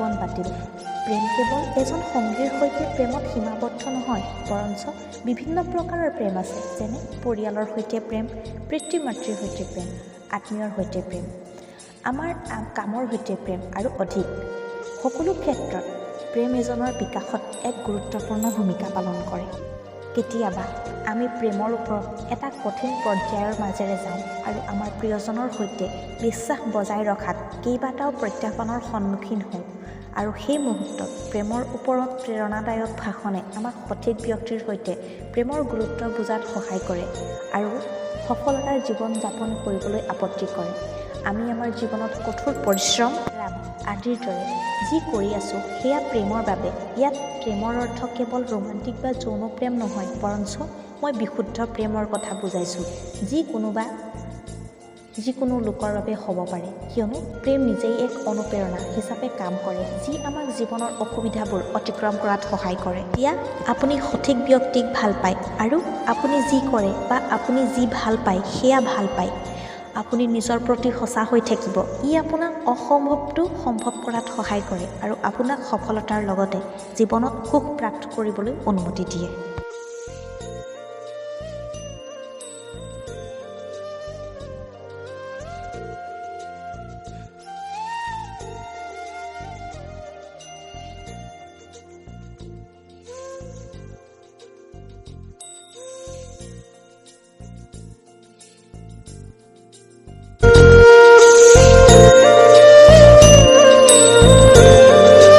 জীৱন বাতিল। প্ৰেম কেৱল এজন সংগীৰ সৈতে প্ৰেমত সীমাবদ্ধ নহয়, বৰঞ্চ বিভিন্ন প্ৰকাৰৰ প্ৰেম আছে, যেনে পৰিয়ালৰ সৈতে প্ৰেম, পিতৃ মাতৃৰ সৈতে প্ৰেম, আত্মীয়ৰ সৈতে প্ৰেম, আমাৰ কামৰ সৈতে প্ৰেম আৰু অধিক। সকলো ক্ষেত্ৰত প্ৰেম এজনৰ বিকাশত এক গুৰুত্বপূৰ্ণ ভূমিকা পালন কৰে। কেতিয়াবা আমি প্ৰেমৰ ওপৰত এটা কঠিন পৰ্যায়ৰ মাজেৰে যাওঁ আৰু আমাৰ প্ৰিয়জনৰ সৈতে বিশ্বাস বজাই ৰখাত কেইবাটাও প্ৰত্যাহ্বানৰ সন্মুখীন হওঁ আৰু সেই মুহূৰ্তত প্ৰেমৰ ওপৰত প্ৰেৰণাদায়ক ভাষণে আমাক সঠিক ব্যক্তিৰ সৈতে প্ৰেমৰ গুৰুত্ব বুজাত সহায় কৰে আৰু সফলতাৰ জীৱন যাপন কৰিবলৈ আপত্তি কৰে। আমি আমাৰ জীৱনত কঠোৰ পৰিশ্ৰম আদিৰ দৰে যি কৰি আছোঁ, সেয়া প্ৰেমৰ বাবে। ইয়াত প্ৰেমৰ অৰ্থ কেৱল ৰোমান্টিক বা যৌন প্ৰেম নহয়, বৰঞ্চ মই বিশুদ্ধ প্ৰেমৰ কথা বুজাইছোঁ, যি কোনোবা যিকোনো লোকৰ বাবে হ'ব পাৰে, কিয়নো প্ৰেম নিজেই এক অনুপ্ৰেৰণা হিচাপে কাম কৰে, যি আমাক জীৱনৰ অসুবিধাবোৰ অতিক্ৰম কৰাত সহায় কৰে। এতিয়া আপুনি সঠিক ব্যক্তিক ভাল পায় আৰু আপুনি যি কৰে বা আপুনি যি ভাল পায় সেয়া ভাল পায়, আপুনি নিজৰ প্ৰতি সঁচা হৈ থাকিব। ই আপোনাক অসম্ভৱটো সম্ভৱ কৰাত সহায় কৰে আৰু আপোনাক সফলতাৰ লগতে জীৱনত সুখ প্ৰাপ্ত কৰিবলৈ অনুমতি দিয়ে।